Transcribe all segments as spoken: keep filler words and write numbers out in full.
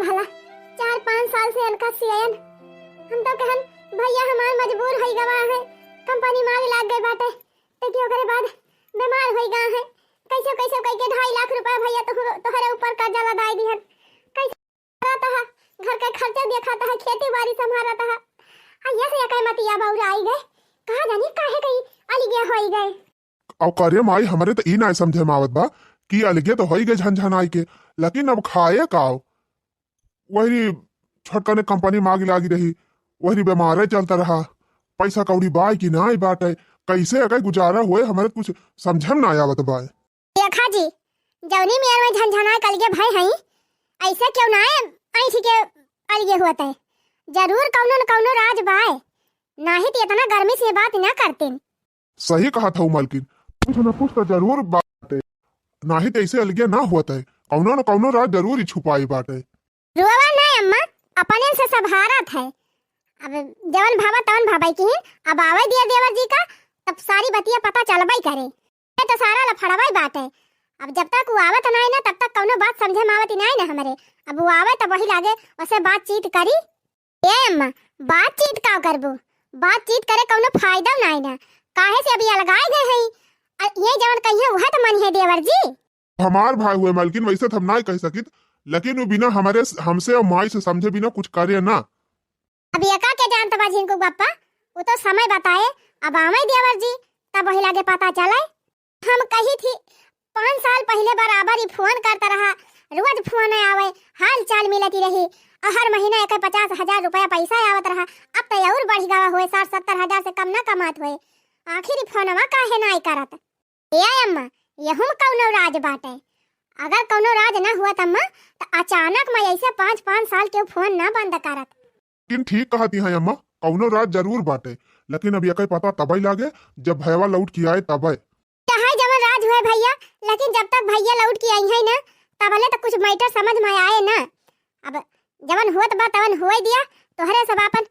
भला चार पाँच साल से इनका सियन। हम तो कहन, "भैया हमार मजबूर होई गवा है, कंपनी मार लाग गए बाटे, लेकिन ओकरे बाद बीमार होई गए हैं, कैसे कैसे कह के ढाई लाख रुपया भैया तोहरे, तोहरे ऊपर कर्जा लदाई दिहन, कैसे करत है, घर के खर्चा देखत है, खेती बाड़ी संभालत है, आ ये से एकै मतिया बौराई गए, कहाँ जानी काहे कई अलगे होई गए।" अब करे माई, हमरे त ई नाय समझे में आवत बा कि अलगे तो होई गए झनझनाई के, लेकिन अब खाए का? वही छोटका ने कंपनी मांगी लागी रही, वही बीमारे चलता रहा, पैसा कौड़ी बाय कि नाय बाटे, कैसे अगर गुजारा होए, हमरे कुछ समझे में नाय आवत बा। देखा जी, जौनी मेर में झनझनाए के अलगे भय हई, ऐसे क्यों नाय ऐठ के अलगे होत है? जरूर कौनो न कौनो राज बाय, नाहीं त इतना गर्मी से बात ना करतीन। सही कहत हऊ मालकिन, कुछ न कुछ त जरूर बाटे, नाहीं त ऐसे अलगे ना होत है, कौनो न कौनो राज जरूर ही छुपाई बाटे। रोवा ना अम्मा, अपने से सब हारत है। अब जवन भावा तवन भावै किहिन, अब आवै दिया देवर जी का, तब सारी बतिया पता चलबै करे। ये तो सारा लफड़बै बाटे। अब जब तक वो आवत नाई ना, तब तक कौनो बात समझे में आवत ही नाई ना हमरे। अब वो आवै तब वही लागे, ओसे बातचीत करी। ए अम्मा, बातचीत का करबू? बातचीत करे कौनो फायदा नाई ना। काहे से अभी अलगाए गए हई? अ, ये जवन कहिए वह तो मन है देवर जी। हमार भाई हुए मालकिन, वैसे तो हम नाई कह सकित, लेकिन वो बिना हमरे, हमसे और माई से समझे बिना कुछ करे ना। अब एका के जानत बा झिनकू बप्पा, वो तो समय बताए, अब आवै देवर जी, तब वही लागे पता चले। हम कही थी, पाँच साल पहिले बराबर ही फोन करता रहा, रोज फोन आवै, हाल चाल मिलती रही, और हर महीना एक पचास हजार रुपया पैसा आवत रहा। अब तो और बढ़ गवा हुए, साठ सत्तर हजार से कम ना कमात हुए। आखिर ई फोनवा काहे नाई करत? ए अम्मा, यहू में कौनो राज बाटे? अगर कौनो राज ना हुआ अम्मा, त अचानक में ऐसे पाँच पाँच साल के फोन ना बंद करत। लेकिन ठीक कहती हैं अम्मा, कौनो राज जरूर बाटे, लेकिन अब एकै पता तबै लागे जब भैया लौट के आए तबै। चाहे जवन राज हुए भैया, लेकिन जब तक भैया लौट के आई है ना, तबले तो कुछ मैटर समझ में आए ना। अब जवन होत बा तवन होए दिया, तोहरे सब आपन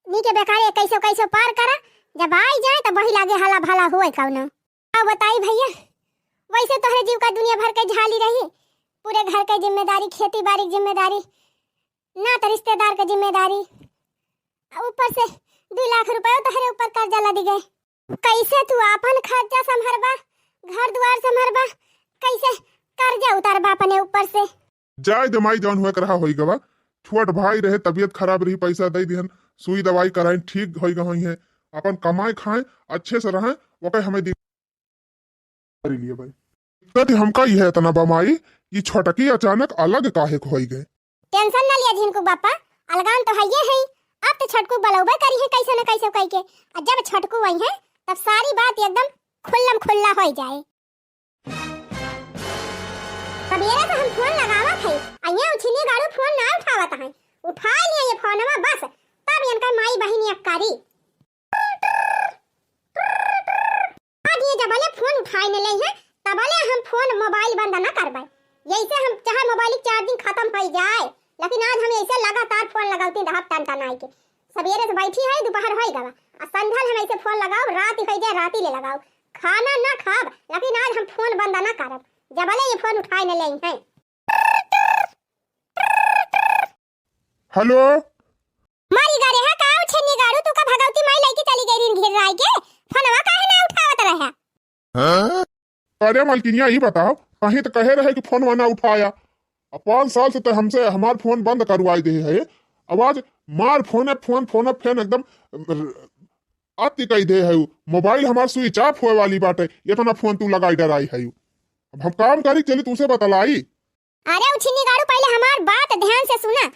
नीके बेकारे कैसो कैसो पार करा, जब आई जाए तो वही लागे हला भला होए कौनो। अब बताई भैया, वैसे तोहरे जीव का दुनिया भर के झाली रही, पूरे घर के जिम्मेदारी, खेती बाड़ी के जिम्मेदारी, ना तो रिश्तेदार के जिम्मेदारी, आ ऊपर से दो लाख रुपया तोहरे ऊपर कर्जा लदि गए। कैसे तू आपन खर्चा संभरबा, घर दुआर संभरबा, कैसे कर्जा उतारबा अपने ऊपर से? जाए दे माई, जौन हुए करहा होई गवा। छोट भाई रहे, तबीयत खराब रही, पैसा दे दिहन, सुई दवाई कराइन, ठीक होई गवा है। अपन कमाए खाए, अच्छे से रहे, ओके हमें दि-, कर लिए भाई। दिक्कत हमका यह इतना बा माई कि छोटकी अचानक अलग काहे को होई गए। टेंशन ना लिया झिनकू बापा, अलगान तो हइये है। अब तो छोटकू बलौबे करी है कैसे न कैसे कह के। और जब छोटकू आई है तब सारी बात एकदम खुल्लम खुल्ला हो जाए। सबेरे से हम फोन लगावत है, अइया उछिनी गाड़ू फोन ना उठावत है। उठा लिया ये फोनवा बस, तब इनका माई बहिन एक करी। आज ये जबले फोन उठाए न ले है, तबले हम फोन मोबाइल बंद ना करबे। यैसे हम चाहे मोबाइल की चार्जिंग खत्म हो जाए, लेकिन आज हम ऐसे लगातार फोन लगावती रहब टन टन आई के। सबेरे से बैठी है, दोपहर हो गवा, आ संझल हम ऐसे फोन लगाओ, रात हो जाए, राती ले लगाओ, खाना ना खाब, लेकिन आज हम फोन बंद ना करब, जबले ये फोन उठाए न ले है। हेलो। मरी गा रे, हाँ, का उछिनी गाड़ू, तू का भगवती माई लइके चली गई रिन घेर राय के? फोनवा काहे ना उठावत रहे? हाँ? अरे मलकिनिया, ई बताओ, कहीं तो कहे रहे कि फोनवा ना उठाया। अब पाँच साल से तो हमसे हमार फोन बंद करवाई दे है। अब आज मार फोन, फोन, फोन, फोन एकदम अति कही दे है। मोबाइल हमार स्विच ऑफ होए वाली बाटे, इतना फोन तू लगाई डराई है। अब हम काम करी, चली तुमसे बतलाई। अरे उछिनी गाड़ू, पहिले हमार बात ध्यान से सुना।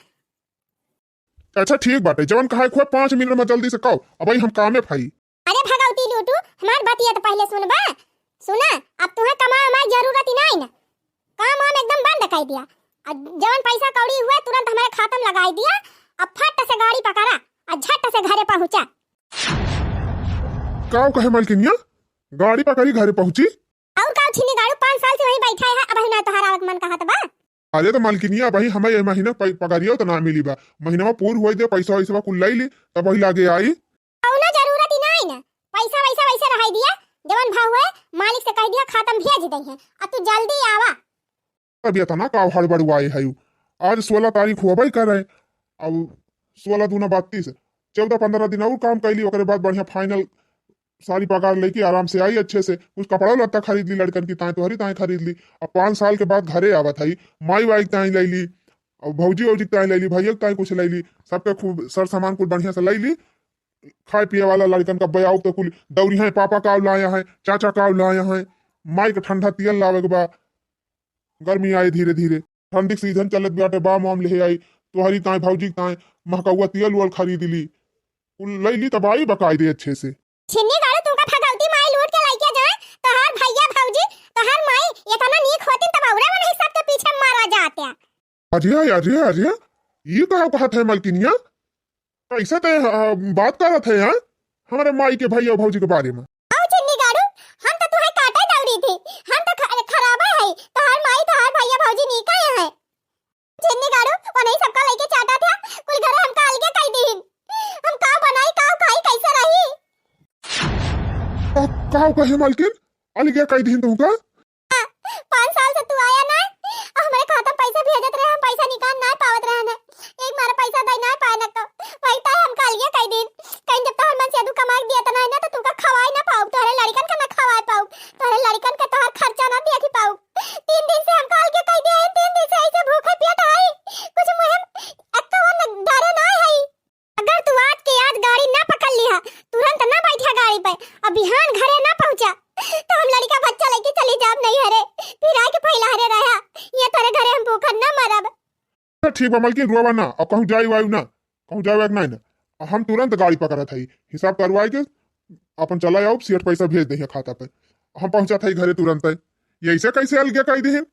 अच्छा ठीक बाटे, जवन कहे खोए पाँच मिनट में जल्दी से कहो, अबही हम कामे फाई। अरे भगवती लूटू, हमार बतिया तो पहिले सुनबा। सुना, अब तुहे कमाए हमार जरूरत ही नहीं ना, काम वाम एकदम बंद कर दिया। अब जवन पैसा कौड़ी हुए तुरंत हमारे खाता में लगाई दिया। अब फट से गाड़ी पकड़ा और झट से घरे पहुँचा। का कहे मलकिनिया, गाड़ी पकड़ी घरे पहुँची? और का उछिनी गाड़ू, पाँच साल से वहीं बैठा है, अबही ना तोहार आवक मन कहत बा। अरे तो मलकिनिया, अबही हमें ये महीना पै-, पगारियो तो ना मिली बा, महीना में पूर होई दे, पैसा वैसा कुल लाई ली, तब वही लागे आई। कौनो जरूरत ही नहीं ना, पैसा वैसा वैसे रहाई दिया, जवन भाव है मालिक से कह दिया, खाता में भेज दे है, अब तू जल्दी आवा। अब इतना का हड़बड़ुआए है, आज सोलह तारीख होबे करे, अब सोलह दूना बत्तीस, चौदह पन्द्रह दिन और काम कैली, ओकरे बाद बढ़िया final सारी पगार लेके आराम से आई अच्छे से। कुछ कपड़ा लत्ता खरीद ली लड़कन की ताई, तोहरी ताई खरीद ली। अब पाँच साल के बाद घरे आवत हई, माई वाई के ताई लैली, अब भौजी वौजी के ताई लैली, भैया के ताई कुछ लैली, सबके खूब सर सामान कुल बढ़िया से लैली। खाए पिए वाला लड़कन का बयाऊ तो कुल दौरी हैं, पापा का लाया है, चाचा का लाया है, माई के ठंडा तेल लावे के बा, गर्मी आए धीरे धीरे, ठंडी के सीजन चलत बाटे, बाम वाम ले आई, तोहरी ताई भौजी के ताई महकौआ तेल उल खरीद ली, कुल लैली तब आई बकाई दे अच्छे से। छिन्नी गाड़ू, तुमका भगवती माई लूट के लइके जाए, तोहार भैया भौजी, तोहार माई इतना नीक होतिन तब औरा नहीं सबके पीछे मारा जाते। अरे, अरे, अरे, ये का कहत है मलकिनिया? कैसे ते, आ, बात करत है यार हमारे माई के भैया भौजी के बारे में? आओ छिन्नी गाड़ू, हम तो तुहे काटे दौड़ी थी, हम तो ख-, खराबे है, तोहार माई तोहार भैया भौजी नीका है। छिन्नी गाड़ू, वो नहीं सबका लइके चाटा था, कुल घरे हमका अलगे कई दीन। हम का बनाई, का खाई, कैसे रही? का, का कहे मलकिन? अलगे कई दीन तुमका? हाँ, पाँच साल से तू आया ना, और हमारे खाता में पैसा भेजत रहे, हम पैसा निकाल ना पावत रहे ना, एक मारा पैसा दे ना पाए ना तो, वही ताई हमका अलगे कई दीन। कहीं जब तोहर मन से दू कमाई दिया तो नहीं ना, तो तुमका खवाई ना पाऊ, तोहरे लड़कन का ना खवाई पाऊ, तोहरे लड़कन के तोहर खर्चा ना दिया पाऊ। तीन दिन से हमका अलगे कई दिया है, तीन दिन से ऐसे भूखे पेट है, कुछ मुँह में एक्का वन डरे ना है। अगर तू आज के आज गाड़ी ना पकड़ लिहा, तुरंत ना बैठा गाड़ी पे, अब बिहान घरे ना पहुँचा, तो हम लड़का बच्चा लेके चली जाब नहीं हरे, फिर आके पहला हरे रहा, ये तोरे घरे हम भूखन ना मरब। अच्छा, ठीक बा मलकिन, रोवा ना, अब कहूँ जाई वायु ना, कहूँ जाए वायु नहीं ना, हम तुरंत गाड़ी पकड़त हई, हिसाब करवाई के अपन चला आओ, सेठ पैसा भेज दे खाता पे, हम पहुँचत हई घरे तुरंत। ये ऐसे कैसे अलगे कई दिहिन?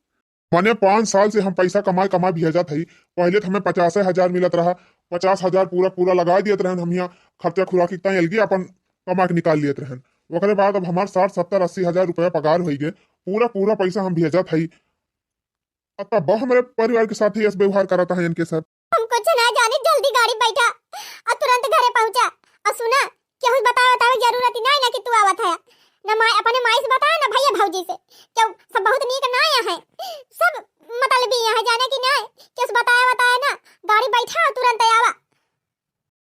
मने पाँच साल से हम पैसा कमाए कमाए भेजत हई। पहले तो हमें पचासे हजार मिलत रहा, पचास हजार पूरा पूरा लगा दियत रहन, हम यहाँ खर्चा खुराकी ताई अलगे अपन कमा के निकाल लियत रहन। ओकरे बाद अब हमार साठ, सत्तर, अस्सी हजार रुपया पगार होई गए, पूरा पूरा पैसा हम भेजत हई। अब तब हमरे परिवार के साथ ही ऐसे व्यवहार करत हैं इनके सब। हम कुछ ना जानी, जल्दी गाड़ी बैठा और तुरंत घरे पहुँचा। और सुना, केहू बतावे बतावे जरूरत ही नहीं ना कि तू आवत है। ना माई, अपने माई से बताया, ना भैया भौजी से। क्यों, सब बहुत नीक ना आया है, सब मतलबी यहाँ है, जाने की नहीं, केहू से बताया बताया ना, गाड़ी बैठा और तुरंत आवा।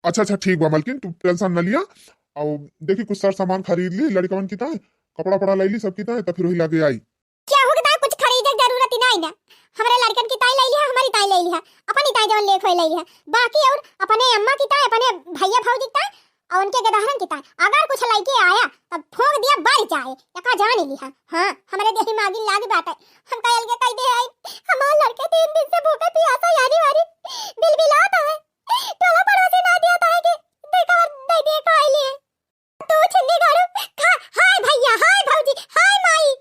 अच्छा, अच्छा, ठीक बा मलकिन, तू tension न लिया। और देखी, कुछ सर सामान खरीद ली लड़कवन की ताई, कपड़ा पड़ा ले ली सब की ताई, तो फिर वही लागे आई। केहू के ताई कुछ खरीदे के जरूरत ही नहीं ना। हमरे लड़कन की ताई ले लिहा, हमारी ताई ले लिहा, अपनी ताई जवन लेख होए ले लिहा। बाकी और अपने अम्मा की ताई, अपने भैया भौजी की ताई और उनके गदहरन की ताई, अगर कुछ लइके आया तब फूंक दिया बर जाए, एका जान लिहा। हाँ, हमरे देही मागिन लागी बाटे। हम कह अलगे कह दे आई, हमार लड़के तीन दिन से भूखे पियासा यारी वारी बिलबिलात है। टोला पड़ोसी ना दिया ताई के देखा दे दे खाई लिए। तू छिन्नी गाड़ू, खा, हाय भैया, हाय भौजी, हाय माई,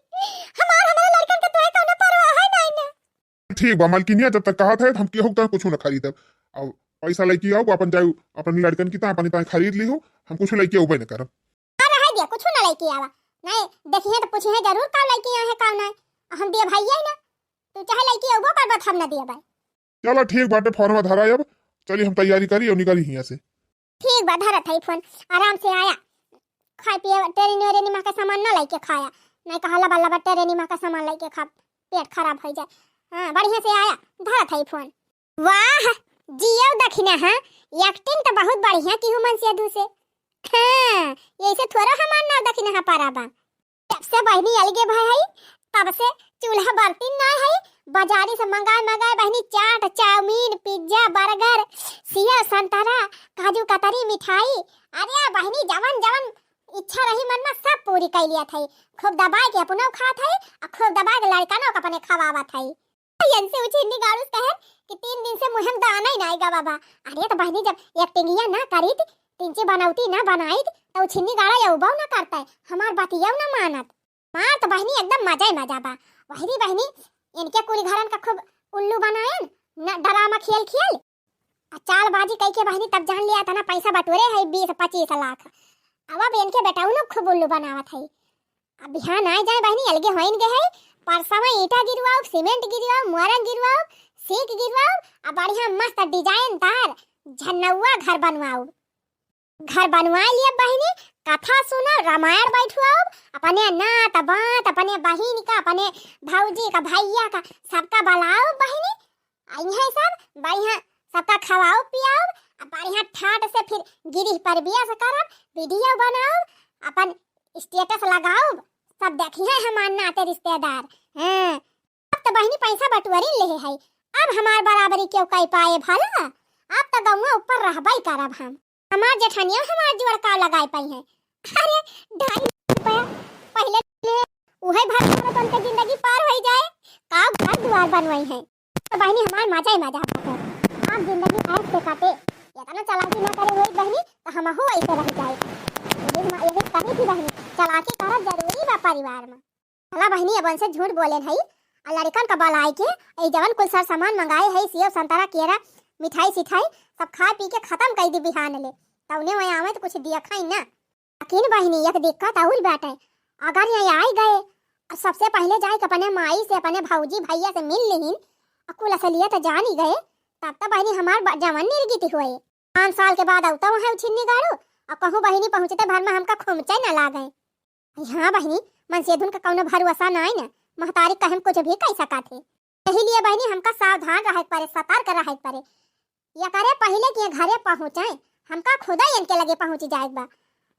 हमार, हमारे लड़कन के तोहे कौनो परवाह है नहीं ना। ठीक बा मलकिनिया, जब तक कहत है हम केहू तक कुछ न खरीदब। अब पैसा लेके आओ, अपन जाओ, अपन लड़कन की ता, अपनी ता खरीद ली हो, हम कुछ लेके अउबे न करब। अरे है दिया, कुछ न लेके आवा, नहीं देखिए तो पूछे है जरूर का लेके आए है का नहीं, हम दिए भाई है ना, तू चाहे लेके अउबो करबत हम न दिए भाई। चला ठीक बाटे, फोनवा धरा अब, चली हम तैयारी करी और निकली हियाँ से। ठीक बा, धरत है फोन, आराम से आया, खाए पिए टेरेनी वेरेनी मा का सामान ना लेके खाया, नहीं कहा लबा लबा टेरेनी मा का सामान लेके खा, पेट खराब हो जाए। हाँ, बढ़िया से आया, धरत है फोन। वाह, जियो दखिना, हाँ, acting तो बहुत बढ़िया की हो मनसेधु से। हाँ, ऐसे थोड़ा हमार नाव दखिना पारा बा। जब से बहिनी अलगे भय है, तब से चूल्हा बर्तन ना है, बाजारी से मंगाए मंगाए बहिनी चाट, चाउमीन, पिज्जा, बर्गर, सेव संतरा, काजू कतरी, मिठाई, अरे बहिनी जवन जवन इच्छा रही मन में सब पूरी कर लिया था। खूब दबाए के अपनो खात है और खूब दबाए के लड़कनों को अपने खवावत है। यन से उछिन्नी गाड़ूस कहे कि तीन दिन से मुँह में दाना ही ना आएगा बाबा। अरे तो बहिनी जब acting ना करीत, तिनची बनौती ना बनाइत, तो उछिन्नी गाड़ा यउबो ना करता है, हमार बतियौ ना मानत। मार तो बहिनी एकदम मजा ही मजा बा। वही बहिनी इनके कुल घरन का खूब उल्लू बनायन न ड्रामा खेल खेल। आ चालबाजी कई के बहिनी तब जान लिया था ना पैसा बटोरे है बीस पच्चीस लाख। अब अब इनके बेटौनो खूब उल्लू बनावत है। अब बिहान आए जाए बहिनी अलगे होइन गए है। परसवा ईंटा गिरवाओ, सीमेंट गिरवाओ, मोरंग गिरवाओ, सीक गिरवाओ, आ बढ़िया मस्त design दार झन्नौआ घर बनवाओ। घर बनवाए लिए बहिनी, कथा सुनो, रामायण बैठवाओ, अपने नात बात, अपने बहिन का, अपने भौजी का, भैया का, सबका बुलाओ बहिनी। अइहैं सब, बढ़िया सबका खवाउब पियाउब, आ बढ़िया ठाट से फिर गिरिह परबिया से करब, वीडियो बनाउब, अपन स्टेटस लगाउब, सब देखिहैं हमार नाते रिश्तेदार। हाँ, अब त बहिनी पैसा बटुअरिन लेहे है, अब हमार बराबरी केहू कइ पाए भला? अब त गौवा ऊपर रहबइ करब हम। हमार जेठनिया हमार जोड़ का लगाए पाई है? अरे, ढाई लाख रुपया पहिले ले, उहे भर में तो उनके जिंदगी पार होइ जाए, का घर दुआर बनवाई है। तो बहिनी हमार मजा ही मजा बाटे, आप जिंदगी ऐश से काटे, इतना चालाकी ना करे होई बहिनी, तो हमहू ऐसे रह जाए। यही हम, यही कही थी बहिनी, चालाकी करब जरूरी बा परिवार में। भला बहिनी, अब उनसे झूठ बोलेन हई, आ लड़िकन का बलाए के, ई जवन कुल सर सामान मंगाए हई, सेव, संतरा, केरा, मिठाई, सिठाई, सब खाए पी के खतम कइ दी बिहान ले, तउने वह आवे तो कुछ दिया खाई ना। लेकिन बहिनी, एक दिक्कत और बाटे, अगर यहाँ आइ गए, और सबसे पहिले जाए के अपने माई से, अपने भौजी, भैया से मिल लिहिन, और कुल असलियत जानी गए, तब तो बहिनी हमार ब-, जवन निर्गति होए। पाँच साल के बाद अउता वहाँ उछिन्नी गाड़ू, और कहूँ बहिनी पहुँचते भर में हमका खोमचे न लागे। हाँ बहिनी, मनसेधुन का कौनो भरोसा नाई न, महतारी कहे में कुछ भी कह सकत है। यही लिए बहिनी हमका सावधान रहे के परे, सतर्क रहे के परे। ये करे पहिले कि ये घरे पहुँचे, हमका खुदा इनके लगे पहुँच जाए के बा।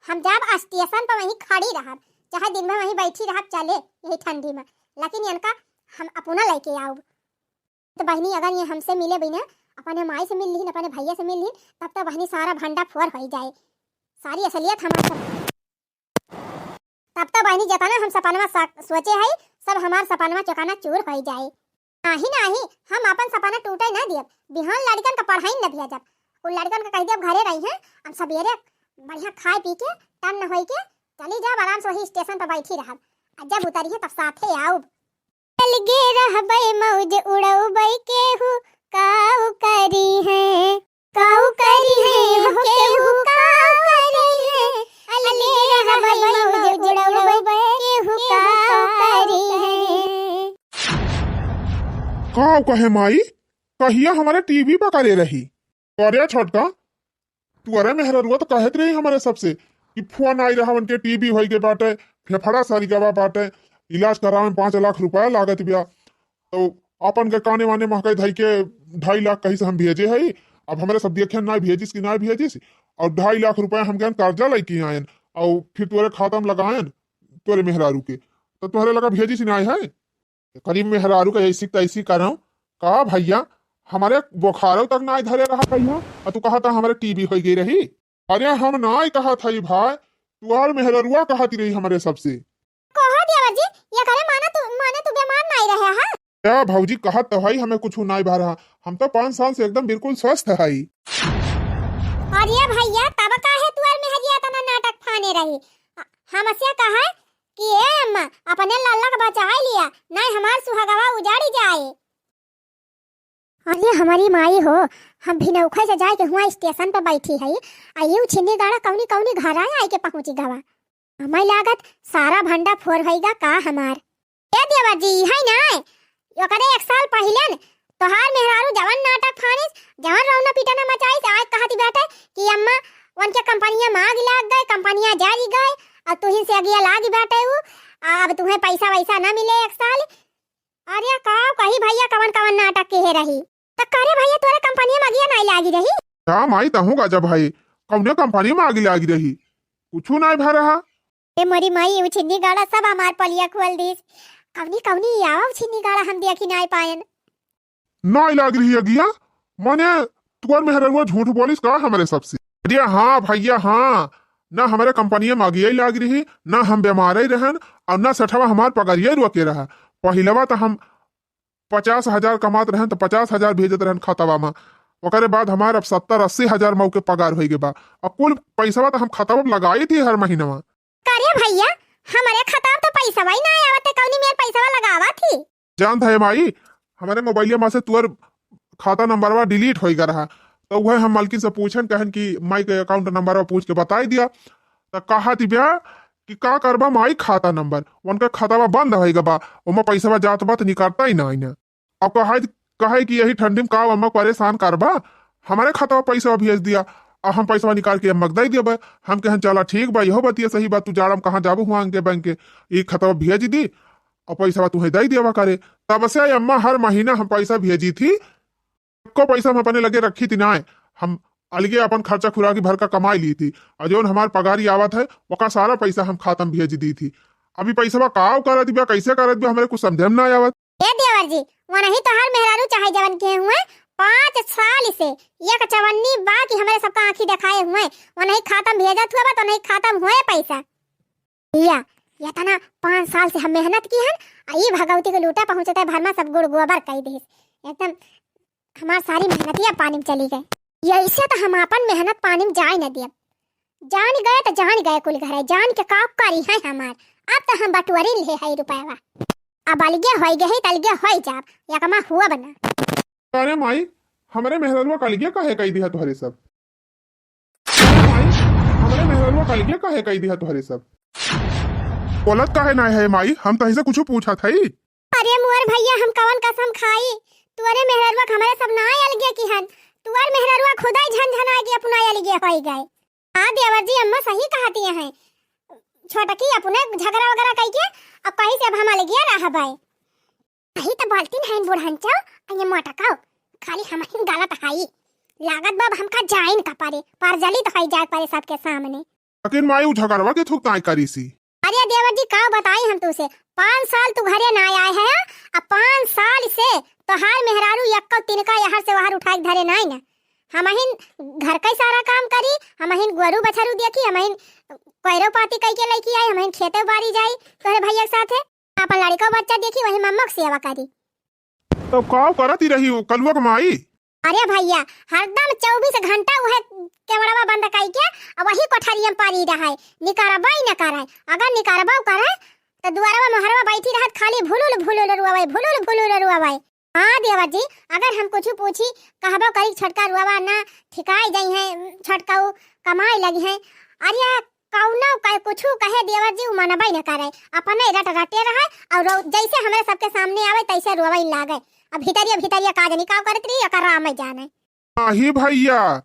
हम जब स्टेशन पर वहीं खड़ी रहब, चाहे दिन भर वहीं बैठी रहब, चले यही ठंडी में, लेकिन इनका हम अपना लेके आउब। तो बहिनी, अगर ये हमसे मिले बिना, अपने माई से मिल लिहिन, अपने भैया से मिल लिहिन, तब तो बहिनी सारा भंडा फोर होइ जाए, सारी असलियत हमार सब। तब तो बहिनी, जितना हम सपनवा सा-, सोचे हई, सब हमार सपनवा चकनाचूर होइ जाए। नाही, नाही, हम अपन सपना टूटे ना दियब। बिहान लड़िकन का पढ़ाई न भेजब, उन लड़िकन का कह दियब घरे रही हैं, हम सबेरे बढ़िया खाए पी के टन होइ के चली जाब, आराम से वही स्टेशन पर बैठी रहब, आ जब उतरी है तब साथे आउब। अलगे रहबै मौज उड़ौबै, केहू काऊ करी है, काऊ करी है, हो केहू काऊ करी है। अलगे रहबै मौज उड़ौबै, केहू काऊ करी है। काऊ कहे माई, कहिया हमारे टीवी पर करे रही? अरे छोटका, तुअरे मेहररुआ तो कहत रही हमरे सबसे कि फोन आई रहा, उनके टीबी होई के बाटे, फेफड़ा सरी गवा बाटे, इलाज करावे में पाँच लाख रुपया लागत बिया। तो अपन के काने वाने महकई धई के ढाई लाख कहीं से हम भेजे हई। अब हमरे सब देखे ना भेजिस कि ना भेजिस, और ढाई लाख रुपया हम गए कर्जा लेके आयन, और फिर तोरे खाता में लगायन तोरे मेहरारू के, तो तोहरे लगा भेजिस ना है। करीब मेहरारू का ऐसी तैसी करम। का भैया, हमारे बोखारो तक ना धरे रहा भैया, और तू कहा था हमारे टीबी हो गई रही। अरे हम ना कहा था भाई, तुहार मेहररुआ कहती रही हमारे सबसे। कहा देवर जी, ये करे माना तू, माने तू बीमार नाई रहे हा? क्या भौजी, कहत तो है हमें कुछ नाई भा रहा, हम तो पाँच साल से एकदम बिल्कुल स्वस्थ है। अरे भैया, तब काहे तुहार मेहरिया इतना नाटक फाने रही? हमसे कहा कि ए अम्मा, अपने लल्ला के बचाए लिया, नहीं हमार सुहागवा उजाड़ी जाए। अरे हमारी माई हो, हम भिनौखा से जाए के हुआ स्टेशन पे बैठी है, आ ये उछिन्नी गाड़ा कौनी कौनी घर आए, आए के पहुँची गवा। हमें लागत सारा भंडा फोर होइगा का हमार। ए देवर जी, है ना, ओकरे एक साल पहिले न तोहार मेहरारू जवन नाटक फानिस, जवन रौना पिटाना मचाइस, आज कहती बाटे कि अम्मा, उनके कंपनिया में आग लाग गए, कंपनिया जरी गए, और तुहिन से अगिया लागी बाटे उ, अब तुहें पैसा वैसा ना मिले एक साल। अरे का कही भैया, कवन कवन नाटक के रही। त करे भैया, तोरे कंपनिया में अगिया नाई लागी रही? का माई, तहूँ गजब है, कौने कंपनी में आगी लागी रही? कुछ नाई भा रहा। ए मोरी माई, उछिन्नी गाड़ा सब हमार पलिया खोल दिस। कौनी कौनी आवा उछिन्नी गाड़ा हम देखी नाई पायन। नाई लाग रही अगिया, माने तुअर मेहररुआ झूठ बोलिस का हमरे सबसे? अरे हाँ भैया हाँ, ना हमरे कंपनिया में अगिया लाग रही, ना हम बीमार ही रहन, और ना सेठवा हमार पगरिया रोके रहा। पहिलवा तो हम पचास हजार कमात रहन तो पचास हजार भेजत रहन खतवा में, ओकरे बाद हमार अब सत्तर अस्सी हजार मऊ के पगार होई गे बा। अब कुल पैसवा तो हम खतवा में लगाई थी हर महीनवा। करे भैया, हमरे खतवा में तो पैसवा ही ना आवत है, कौनी मेर पैसवा लगावा थी? जानत है माई, हमरे मोबाइलिया में से तुअर खाता नंबरवा डिलीट होई गा रहा, तो वह हम मलकिन से पूछन, कहन कि माई के अकाउंट नंबरवा पूछ के बताई दिया। तो कहा थी ब्या कि का करबा माई खाता नंबर, उनका खतवा बंद होई गा बा, ओमा पैसवा जात बा तो निकलता ही ना, ना। अब कहे, कहे कि यही ठंडी में का अम्मा परेशान करबा, हमारे खतवा पैसा भेज दिया, और हम पैसा निकाल के अम्मा के दे दिया बा। हम कहन चला ठीक बा, यहो बतिया सही बा, तू जाड़ा में कहाँ जाबू हुआ के बैंक के, ये खतवा भेज दी और पैसा तुम्हें दे दिया करे। तब से अम्मा हर महीना हम पैसा भेजी थी, एको पैसा हम अपने लगे रखी थी नाय, हम अलगे अपन खर्चा खुराकी भर का कमाई ली थी, और जौन हमार पगारी आवत है, ओका सारा पैसा हम खाता में भेज दी थी। अभी पैसवा काव करत बिया, कैसे करत बिया, हमरे कुछ समझे में ना आवत। ए देवर जी, वनही तोहार मेहरारू चाहे जवन के हुए, पाँच साल से एक चवन्नी बा कि हमरे सबका आँखी देखाए हुए, वनही खाता में भेजत हुआ बा, तो नहीं खाता में हुए पैसा। या, इतना पाँच साल से हम मेहनत की हन, आ ई भगवती के लूटा पहुँचत है, भरमा सब गुड़ गोबर कई दिहिस। एकदम हमार सारी मेहनतिया पानी में चली गई। ऐसे तो हम अपन मेहनत पानी में जाए न दियब। जान गए तो जान गए कुल घर है, जान के का करी है हमार। अब तो हम बटुअरी ले है रुपयवा। अब अलगे होई गए है, तो अलगे होई जाब, यकमा हुआ बना। अरे माई, हमरे मेहररुआ का अलगे काहे कई दिया तोहरे सब? अरे माई, हमरे मेहररुआ का अलगे काहे कई दिया तोहरे सब? बोलत काहे ना है माई, हम तही से कुछ पूछत हई। अरे मोर भैया, हम कवन कसम खाई? तुअरे मेहररुआ के हमरे सब ना अलगे किहन, तुअर मेहररुआ खुदाई झनझना के अपना अलगे होई गए। हाँ देवर जी, अम्मा सही कहती हैं, छोटकी अपने झगड़ा वगैरह कई के अब कहीं से अब हम अलगे रहबे। यही तो बोलती हैं बुढ़न चौ, ये मोटकाओ, खाली हम ही गलत हई। लागत बा अब हमका जाइन का परे, पर जली तो हई जाए परे सबके सामने। लेकिन माई, उ झगड़वा के थुक ताई करी सी। अरे देवर जी, का बताई हम तुसे, पाँच साल तू घरे ना आए है, अब पाँच साल से तोहार मेहरारू यक्को तिनका यहर से वहर उठाए के धरे नाई ना। हमहिन घर का सारा काम करी, हमहिन गोरू बछरू देखी, हमहिन कोयरो पाती कई के लइकी आई, हमहिन खेते बारी जाई तोहरे भैया के साथे। अपन लड़िको बच्चा देखी, वही मम्मा के सेवा करी। तब का करत ही रही उ कलुआ के माई? अरे भैया, हरदम चउबीस घंटा उहे केवड़वा बंद कई के, आ वही कोठरिया में परी रहे, निकरबे न करे। अगर निकरबो करे, तो दुआरवा मोहरवा बैठी रहत, खाली भुलुल भुलुल रुआवे, भुलुल भुलुल रुआवे। हाँ देवर जी, अगर हम कुछ पूछी, कहबो करी, छोटका रुआवा ना, ठिकाई जाई है, छोटका उ कमाए लगी है। अरे कौनो कहे, कुछू कहे देवर जी, उ मनबे न करे, अपने रट रटे रहे, और रो-, जैसे हमरे सबके सामने आवे, तैसे रोवे लागे। अब भीतरिया भीतरिया का जानी का करत रही, एकर राम जाने। नाही भैया,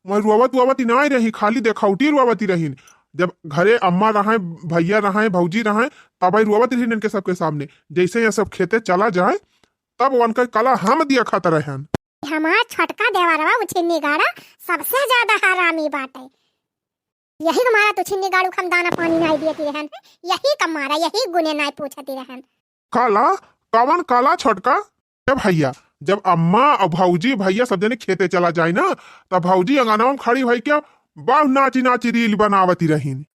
मैं रोवत वोवत ही नाई रही, खाली देखौटी रोवत ही रहीन। जब घरे अम्मा रहे, भैया रहे, भौजी रहे, तब ही रोवत रहीन इनके सबके सामने। जैसे ये सब खेते चला जाए, तब उनका कला हम दिया खात रहन। हमार छोटका देवरवा उछिन्नी गाड़ा सबसे ज्यादा हरामी बाटे। यही के मारा तो छिन्नी गाड़ू के हम दाना पानी नाई दियती रहन, यही का मारा, यही गुने नाई पूछती रहन। काला, कवन काला छोटका? ए भैया, जब अम्मा और भौजी भैया सब जने खेते चला जाए ना, तब भौजी अंगनवा में खड़ी होई के बाहु नाची नाची रील बनावती रहीन।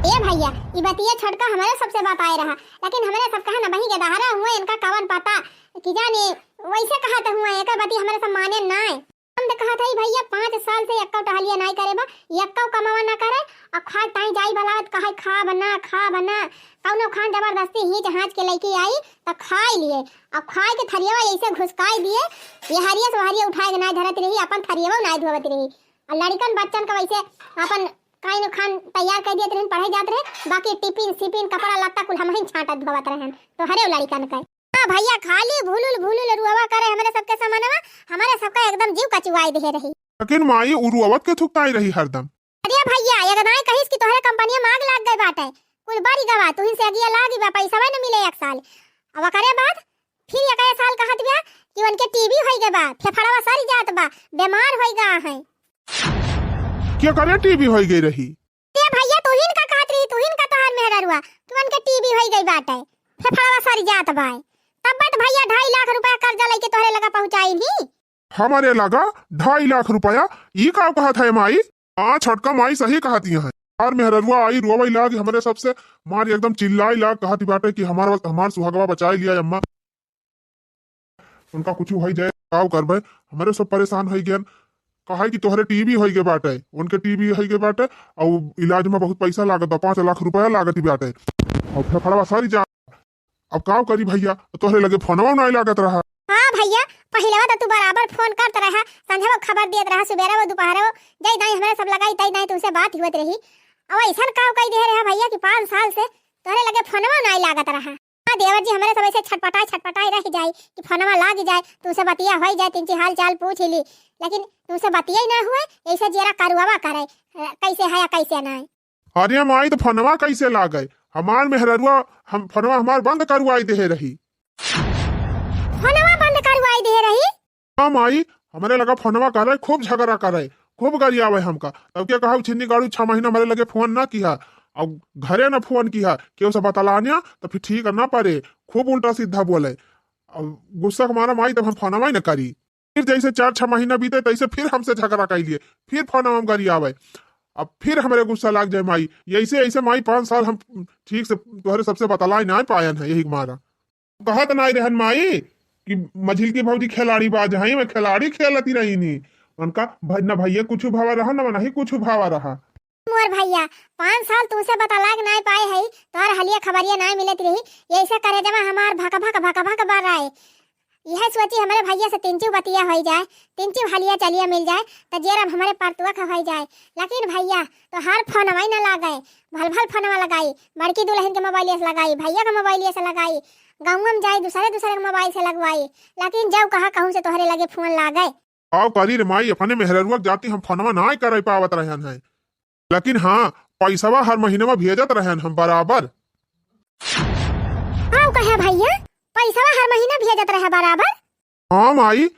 ए भैया, ई बतिया छोटका हमरे सबसे बताए रहा, लेकिन हमरे सब कहे ना बही के दहरा हुए, इनका कवन पता, कि जाने वैसे कहत हुए, एकर बतिया हमरे सब माने नाय। हम तो कहत हई भैया, पाँच साल से एक्कौ टहलिया नाई करे बा, एक्कौ कमावा ना करे, और खाए ताई जाई बलावत कहे, "खा बना, खा बना।" कौनो खान जबरदस्ती हींच हाँच के लइके आई, तो खाए लिए, और खाए के थरियवा ऐसे घुसकाई दिए, ये हरिया से हरिया उठाए के नाई धरत रही, अपन थरियवा नाई धोवत रही। और लड़िकन बच्चन का वैसे अपन काइन खान तैयार कर दिए रहन, पढ़े जात रहे, बाकी टिफिन सिफिन, कपड़ा लत्ता कुल हमहिन छांटत धोवत रहन, तो हरे लड़िकन का। हाँ भैया, खाली भुलुल भुलुल रुआवा करे हमरे सबके समनवा, हमरे सबका एकदम जीव कचुआई देहे रही। लेकिन माई, उ रुआवत के थुकताई रही हरदम। अरे भैया, एक दाई कहिस कि तोहरे कंपनिया में आग लाग गए बाटे, कुल बारी गवा, तुहिन से अगिया लागी बा, पैसा न मिले एक साल। अब ओकरे बाद फिर एक साल कहत बिया कि उनके टीबी होई गए बा, फेफड़वा सर जात बा, बीमार होई गा है। के करे टीबी होई गई रही? ए भैया, तुहिन का कहत रही, तुहिन का तोहार मेहररुआ, तुहन के टीबी होई गई बाटे, फेफड़वा सर जात बाय। तब बात भैया ढाई लाख रुपया कर्जा लेके तोहरे लगा पहुंचाई ही। हमारे लगा ढाई लाख रुपया? ई का कहत है माई? हाँ छोटका, माई सही कहती है। हमार मेहररुआ आई रोवई लाग हमरे सबसे, मार एकदम चिल्लाई लाग कहती बाटे कि हमार, हमार सुहागवा बचाई लिया अम्मा। उनका कुछ होई जाए, काव करबे, हमरे सब परेशान होई गए। कहे कि तोहरे टीबी होई गए बाटे, उनके टीबी होई गए बाटे, और इलाज में बहुत पैसा लागत बा, पाँच लाख रुपया लागत ही बाटे, और फेफड़वा सरी जा। अब काव करी भैया, तोहरे लगे फोनवा नहीं लागत रहा। हाँ भैया, पहिलवा तो तू बराबर फोन करत रहा, संझवा खबर देत रहा, सुबेरा वो दोपहर वो, जय दाई हमरे सब लगाई, तय दाई तुमसे बात हुवत रही। अब ऐसन काव कई दे रहा भैया कि पाँच साल से तोहरे लगे फोनवा नहीं लागत रहा। हाँ देवर जी, हमरे सब ऐसे छटपटाए छटपटाए रह जाई कि फोनवा लाग जाए, तुमसे बतिया होई जाए, तिनची हाल चाल पूछ ही ली, लेकिन तुमसे बतिया ही ना हुए, ऐसे जेरा करुआवा करे, अ, कैसे है या कैसे नहीं। अरे माई, तो फोनवा कैसे लागे? हमार मेहररुआ हम फोनवा हमार बंद करवाई देहे रही। फोनवा बंद करवाई देहे रही? हाँ माई, हमरे लगा फोनवा करे, खूब झगड़ा करे, खूब गरियावे हमका। तब के कहा छिन्नी गाड़ू, छह महीना हमरे लगे फोन ना किहा, अब घरे ना फोन किहा, केहू से बतलान्या तो फिर ठीक ना पड़े, खूब उल्टा सीधा बोले। अब गुस्सा के मारा माई तब हम फोनवा ही ना करी। फिर जैसे चार छह महीना बीते तैसे फिर हमसे झगड़ा कर लिए, फिर फोनवा में गरियावे। अब फिर हमरे गुस्सा लाग जाए माई, ऐसे ऐसे माई पाँच साल हम ठीक से तोहरे सबसे बतलाए ना पायन है, यही मारा। कहत नाई रहन माई कि मझिलकी भौजी खिलाड़ी बाज हई, मैं खिलाड़ी खेलती रही नी। उनका भ-, न भैया कुछ भावा रहा, न नहीं कुछ भावा रहा। मोर भैया, पाँच साल तुमसे बतलाए के नाई पाए हई, तोहर हलिया खबरिया नाई मिलत रही, यही से करेजवा हमार भक भक भक भक बर रहे। यह सोची हमरे भैया से तिनचू बतिया होई जाए, तिनचू हलिया चलिया मिल जाए, त जेर अब हमरे परतुआ क होई जाए। लेकिन भैया, तोहार फोनवा ही न लागे, भल भल फोनवा लगाई, बड़की दुल्हन के मोबाइल से लगाई, भैया के मोबाइल से लगाई, गाँव में जाई, दूसरे दूसरे के मोबाइल से लगवाई, लेकिन जब कहा कहूँ से तोहरे लगे फोन लागे। आओ करी रे माई, अपने मेहररुआ के जाती हम फोनवा नाय करे पावत रहन है, लेकिन हाँ, पैसवा हर महीनवा भेजत रहन हम बराबर। आओ कहे भैया, पैसवा हर महीना भेजत रहे बराबर? हाँ माई,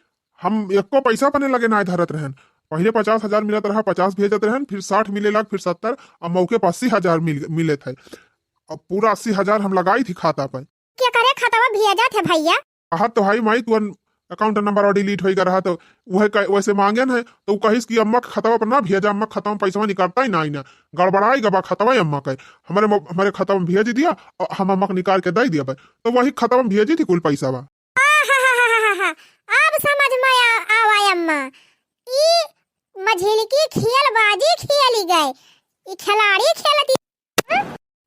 हम एको पैसा अपने लगे नाय धरत रहन। पहिले पचास हजार मिलत रहा, पचास भेजत रहन, फिर साठ मिले लाग, फिर सत्तर, अब मौके पर अस्सी हजार मिल, मिले थे। अब पूरा अस्सी हजार हम लगाई थी खाता पे। के करे खतवा भेजत है भैया? कहत तो हई माई, तुअन account number और delete होई गा रहा, तो वह कह-, वैसे मांगेन है, तो उ कहिस कि अम्मा के खतवा पर ना भेजा, अम्मा के खतवा में पैसवा निकलता ही ना, ही ना, गड़बड़ाई गबा खतवा ही अम्मा के, हमारे मो-, हमारे खतवा में भेज दिया और हम अम्मा के निकाल के दे दिया भाई, तो वही खतवा में भेजी थी कुल पैसवा। आहाहाहाहा, अब समझ में आ-, आवा अम्मा, ई मझिलकी खेलबाजी खेली गए, ई खिलाड़ी खेलती।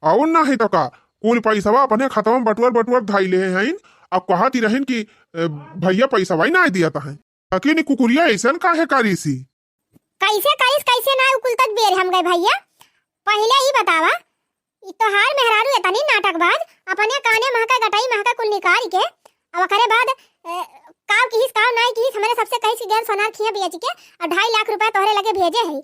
और नाही तो का, कुल पैसवा अपने खतवा में बटुअर बटुअर धाई ले हैं, अब कहती रहिन कि, ए, भैया पैसवा ही ना दिया तहें। लेकिन ई कुकुरिया ऐसन काहे करीसी? कैसे करीस, कैसे ना, उ कुल तक बेर हम गए भैया। पहिले ई बतावा, ई तोहार मेहरारू इतनी नाटकबाज, अपने काने महका गटाई महका कुल निकाल के, अब ओकरे बाद, ए, काव किहिस, काव नाई किहिस, हमरे सबसे कहिस कि गहन सोनार खिया बेच के और ढाई लाख रुपया तोहरे लगे भेजे है,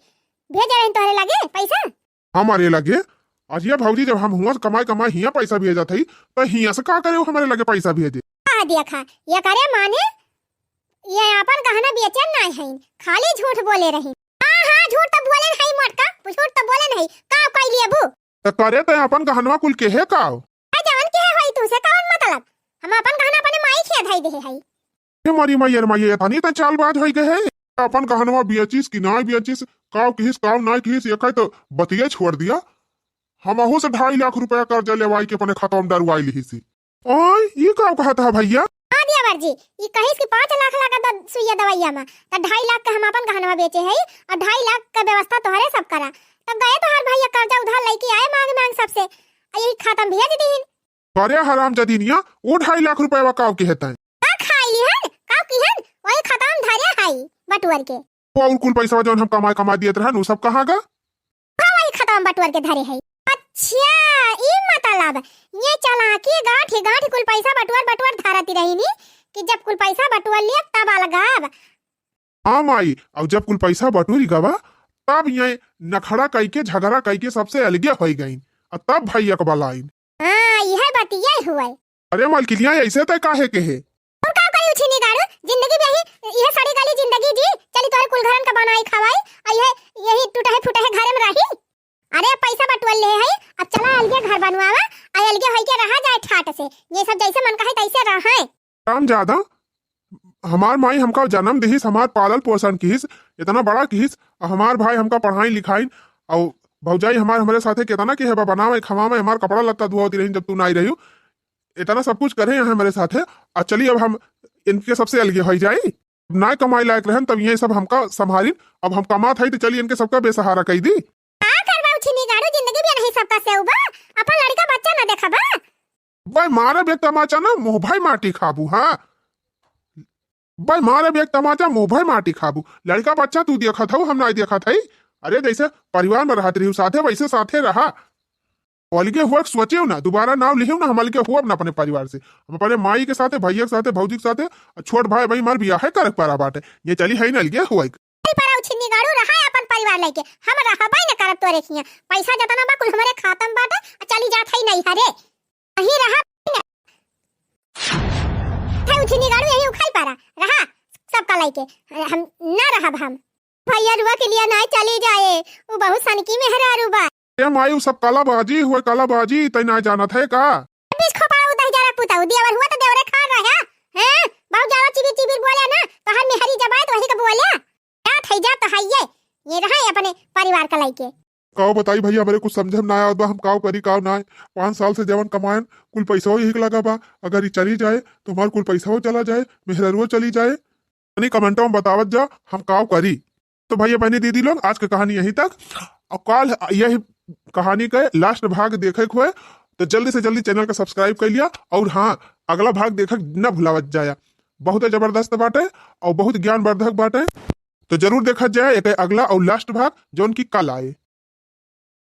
भेजे रहिन तोहरे लगे पैसा। हमारे लगे? अरे भौजी, जब हम हुआं से कमाई कमाई हियां पैसा भेजत हई, तो हियां से का करे वो हमारे लगे पैसा भेजे? आ देखा, ये करे माने, ये अपन गहना बेचन नाय हईन, खाली झूठ बोले रही। हाँ, हाँ, झूठ तो बोले नहीं मोटका, झूठ तो बोले नहीं, का कई लेबू? तो करे तो अपन गहनवा कुल केहे का? आ जवन केहे होई तुसे कवन मतलब? हम अपन गहना अपने माई के धई देहे हई। हे मारी माई, अरे माई, ये तनी त चालबाज होई गए है। अपन गहनवा बेचिस कि नाय बेचिस, काव किहिस, काव नाय किहिस, ये कहे तो बतिये छोड़ दिया। हमहू से ढाई लाख रुपया कर्जा लेवाई के अपने खतवा में डरवाई लिहिसी। ओए, ई का कहत है भैया? हाँ देवर जी, ई कहिस कि पाँच लाख लागत बा सुइया दवाइया में, त ढाई लाख के हम अपन गहनवा बेचे हई और ढाई लाख के व्यवस्था तोहरे सब करा। त गए तोहार भैया कर्जा उधार लेके आए मांग मांग सबसे, आ यही खाता में भेज दीहिन। अरे हराम जदीनिया, वो ढाई लाख रुपया काव के हेतै? का खाई लिहन, काव किहन, वही खाता में धरे हई बटुअर के। और कुल पैसा जौन हम कमाए कमाए दियत रहन, उ सब कहाँ गा? हाँ, वही खतवा में बटुअर के धरे है। अच्छा, ई मतलब, ये चालाकी गांठी गांठी कुल पैसा बटुअर बटुअर धरती रही नी, कि जब कुल पैसा बटुअर लिया तब अलगाब। हाँ माई, और जब कुल पैसा बटुरी गवा, तब ये नखड़ा कई के, झगड़ा कई के सबसे अलगे होई गईन, और तब भैया के बलाइन। हाँ, यह बतिये हुए। अरे मलकिनिया, ऐसे तय काहे के है? हम का करी उछिनी गाड़ू, जिंदगी में यही, यह सड़ी गली जिंदगी जी, चली तोहरे कुल घरन का बनाई खवाई, आ यह, यही टूटा है फूटा है घरे में रही। अरे पैसा बटुअल ले है, अब चला अलगे घर बनवावा, आ अलगे होई के रहा जाए ठाट से, ये सब जैसे मन कहे तैसे रहे। काम ज्यादा, हमार माई हमका जन्म दिहिस, हमार पालन पोषण किहिस, इतना बड़ा किहिस, आ हमार भाई हमका पढ़ाई लिखाई, और भौजाई हमार हमरे साथे कितना के है बा, बनावे खवावे, हमार कपड़ा लत्ता धुआवती रही जब तू नाई रही। इतना सब कुछ करे हैं हमारे साथे। आ चली अब हम इनके सबसे अलगे होई जाई। ना कमाई लायक रहन तब ये सब हमका संभालिन। अब हम कमात हई तो चली इनके सबका बेसहारा कई दी। का करबा उछिनी गाड़ू, जिंदगी में नहीं सबका से उबा, अपन लड़का बच्चा ना देखबा। भाई मारे बे तमाचा ना मुँह भाई माटी खाबू, हाँ। भाई मारे बे तमाचा मुँह भाई माटी खाबू। लड़का बच्चा तू देखत हऊ, हम नाई देखत हई। अरे जैसे परिवार में रहत रही साथे वैसे साथे रहा। अलगे हुआ के सोचेउ ना, दोबारा नाव लिहेउ ना, हम अलगे हुआ ना अपने परिवार से। हम अपने माई के साथे, भैया के साथे, भौजी के साथे, आ छोट भाई, भाई हमार बियाह है करे के परा बाटे। ये चली है ना अलगे हुआ के। नहीं परा उछिन्नी गाड़ू रहा है अपन परिवार लेके, हम रहबे न करब तोरे खिया। पैसा जतना बा कुल हमरे खाता में बाटे, आ चली जात है नहीं हरे। यही रहा है उछिन्नी गाड़ू, यही उखाई परा रहा, सबका लइके हम ना रहब हम। भैया रुआ के लिए नाय चली जाए, उ बहुत सनकी मेहरारू बा। ए माई, उ सब कालाबाजी हुए, कालाबाजी, तै नाय जानत है का? बीस खोपड़ा उ दही जरा पुता, उ देवर हुआ तो देवरे खा रहे हैं। हैं? बहुत ज्यादा चिबिर चिबिर बोले ना, तो हर मेहरी जबाए तो वही का बोले। जात है, जात तो है ये, ये रहा है अपने परिवार का लइके। काव बताई भैया, हमरे कुछ समझे में ना आवत बा, हम काव करी काव ना। पाँच साल से जवन कमाएन, कुल पैसा यही के लगा बा। अगर ई चली जाए तो हमार कुल पैसा चला जाए, मेहररुआ चली जाए। तनी कमेंटों में बतावत जा, हम काव करी। तो भैया बहनी दीदी लोग, आज के कहानी यहीं तक। और काल यही कहानी के लास्ट भाग देखे के हुए तो जल्दी से जल्दी चैनल का सब्सक्राइब कर लिया। और हाँ, अगला भाग देखे न भुलावत जाया, बहुत जबरदस्त बाटे और बहुत ज्ञानवर्धक बाटे। तो जरूर देखा जाए एक अगला और लास्ट भाग, जौन की कल आए।